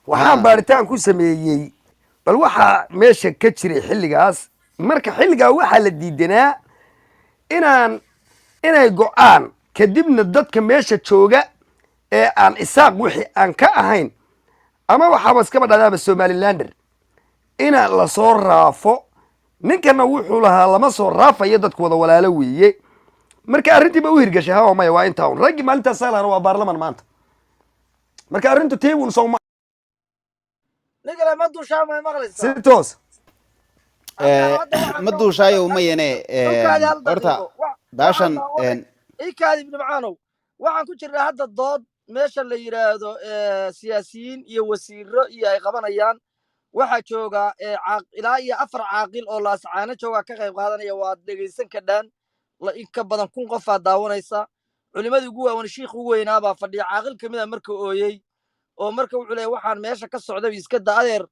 Waxaan baaritaan ku sameeyey bal waxaa meesha ka jiray xilligaas. Marka xilligaa waxaa la diidanaa inay go'aan, kadibna dadka meesha jooga ee aan Isaaq wixii aan ka ahayn ama waxaaba iskaba dhadaaba Somalilander ina lasoo raafo. Ninkana wuxuu lahaa lama soo raafayo, dadku wada walaalo weeye. Marka arrintii ba u hirgashay hawa maya, waa intaa un raggii maalintaas saalana waa baarlaman maanta. Marka arrintu tii un soo Ninkale, ma duushaa? May maqlaysaa? Si toos. Hadda waxaan Ma duushaayo mayane. Dhulkaadi hal Horta daqiiqo. baashan Waxaan ikaadi, Ibni Macaanow, waxaan ku jirnaa hadda dood meesha la yidhaahdo siyaasiyiin iyo wasiiro iyo ay qabanayaan. Waxaa jooga ilaa iyo afar caaqil oo Laascaano jooga ka qayb qaadanaya. Waad dhegaysan kadhaan, in ka badan 1000 qofaa daawanaysa. Culimadii ugu waawan, shiikh ugu weynaabaa fadhiya. Caaqil kamid a marka ooyey oo marka wuxuu leeyahay waxaan meesha ka socdaba iska da adeer,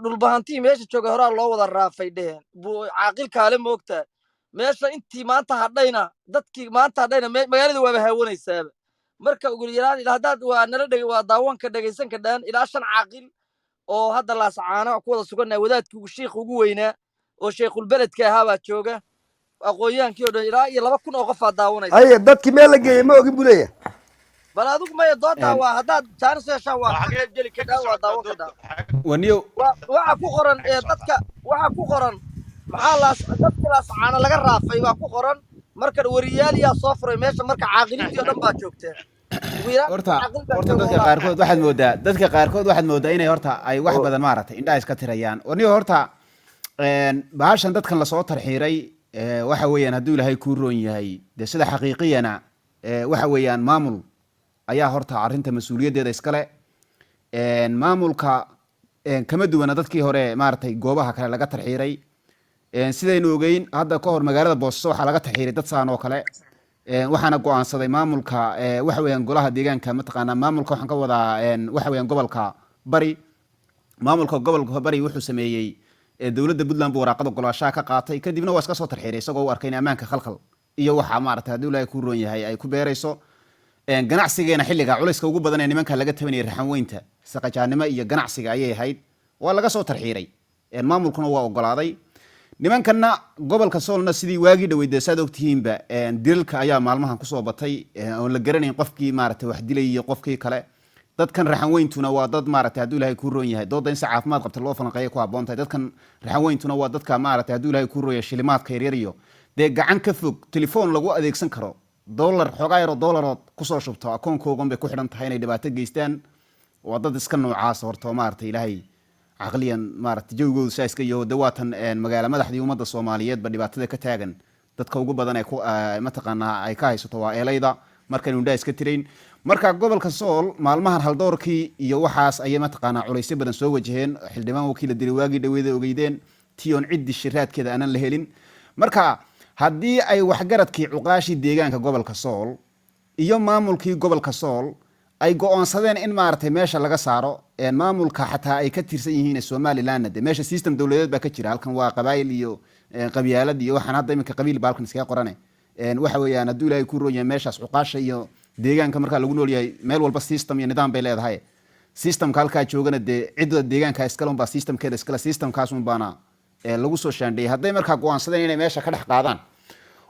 dhulbahantii meesha jooga horaa loo wada raafay dheheen buu caaqil kaale moogtaa. Meesha intii maanta hadhayna, dadkii maanta hadhayna, magaalada waaba haawanaysaaba. Marka ugu yaraan ilaa haddaad waa nala dhege, waa daawanka dhegaysan kadhaan ilaa shan caaqil oo hadda Laascaano ku wada suganaa. Wadaadkii ugu shiikh ugu weynaa oo sheekhulbeledka ahaa baa jooga, aqoon-yahankii oo dhan, ilaa iyo 2000 oo qofaa daawanaysa. Haye, dadkii meel la geeyey ma ogin buu leeyahay. Bal adigu maya, doodaa waa haddaad jaanis heshaan waa ka qayb geli kadhaan, waa daawan kadhaan. Waniyo. Waxa ku qoran ee dadka waxa ku qoran maxaa laas dadkii Laascaano laga raafay baa ku qoran. Marka wariyaal yaa soo furay meesha? Marka caaqiliintii oo dhan baa joogteen, ugu yaraan Horta caaqil baa horta jooga dadka oo qaarkood waxaad moodaa, dadka qaarkood waxaad moodaa inay horta ay wax badan maaragtay indhaha iska tirayaan. Waniyo, horta bahashan dadkan lasoo tarxiiray, waxa weeyaan hadduu Ilaahay kuu roon yahay, dee sida xaqiiqiyana waxa weeyaan maamul ayaa horta arrinta mas-uuliyaddeeda iskale. Maamulka kama duwana dadkii hore maaragtay goobaha kale laga tarxiiray. Sidaynu ogeyn, hadda ka hor magaalada Boosaaso waxaa laga tarxiiray dad saan oo kale. Waxaana go-aansaday maamulka, waxa weeyaan golaha deegaanka, mataqaanaa maamulka, waxaan ka wadaa waxa weeyaan gobolka Bari. Maamulka gobolka Bari wuxuu sameeyey, dowladda Puntland buu waraaqada ogolaanshaha ka qaatay, kadibna waa iska soo tarxiiray isagoo u arkay in ammaanka khalkhal iyo waxa maaragtay haddii Ilaahay kuu roon yahay ay ku beerayso. Ganacsigeena xilliga culayska ugu badan ee nimanka laga tabanayay raxanweynta saqajaanimo iyo ganacsiga ayay ahayd. Waa laga soo tarxiiray, maamulkuna waa ogolaaday. Nimankanna gobolka Soolna sidii waagii dhaweyd dee saad ogtihiinba, dilalka ayaa maalmahan kusoo batay, oon la garanayn qofkii maaragtay wax dilay iyo qofkii kale. Dadkan raxanweyntuna waa dad maaragtay hadduu Ilaahay kuu roon yahay, dooda in si caafimaad qabta loo falanqeeya ku habboon tahay. Dadkan raxanweyntuna waa dadka maaragtay hadduu Ilaahay kuu roon yahay shilimaadka yaryar iyo dee gacan ka fog telefoon lagu adeegsan karo dollar, xoogaa yaroo dollarood kusoo shubto akoonkoogan bay ku xidhan tahay inay dhibaato geystaan. Waa dad iska noocaas horta oo maaragtay Ilaahay caqliyan maaragtay jawigoodu saa iska yaho. De waatan magaala madaxdii ummadda Soomaaliyeedba dhibaatada ka taagan, dadka ugu badan ee ku mataqaanaa ay ka haysato waa eelayda. Markaynu indhaha iska tirayn, marka gobolka Sool maalmahan haldoorkii iyo waxaas ayay mataqaanaa culaysyo badan soo wajaheen. Xildhibaan wakiila dilay waagii dhaweeda ogeydeen, tion ciddi shiraadkeeda aanan la helin. Marka haddii ay waxgaradkii cuqaashii deegaanka gobolka Sool iyo maamulkii gobolka Sool ay go-oonsadeen in maaragtay meesha laga saaro, maamulka xataa ay ka tirsan yihiin Somalilandna, de meesha system dowladeed baa ka jira. Halkan waa qabaayil iyo qabyaalad iyo waxaan hadda iminka qabiil ba halkan iskaga qorane. Waxa weeyaan hadduu Ilaahay ku roon yahay, meeshaas cuqaasha iyo deegaanka markaa lagu nool yahay, meel walba system iyo nidaam bay leedahay. Systemka halkaa joogana dee cidda deegaanka iskale unbaa systemkeeda iskale, systemkaas un baana lagu soo shaandheeyay. Hadday markaa go-aansadeen inay meesha ka dhex qaadaan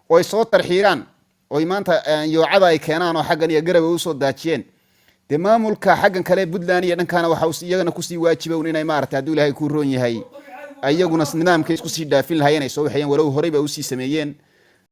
oy soo tarxiiraan, oy maanta yoocada ay keenaan oo xaggan iyo garab ay usoo daajiyeen, dee maamulka xaggan kale Puntland iyo dhankaana waxa iyagana kusii waajiba un inay maaragtay hadduu Ilaahay kuu roon yahay iyaguna nidaamkay isku sii dhaafin lahaayeen ay soo waxeeyeen, walow horey ba usii sameeyeen.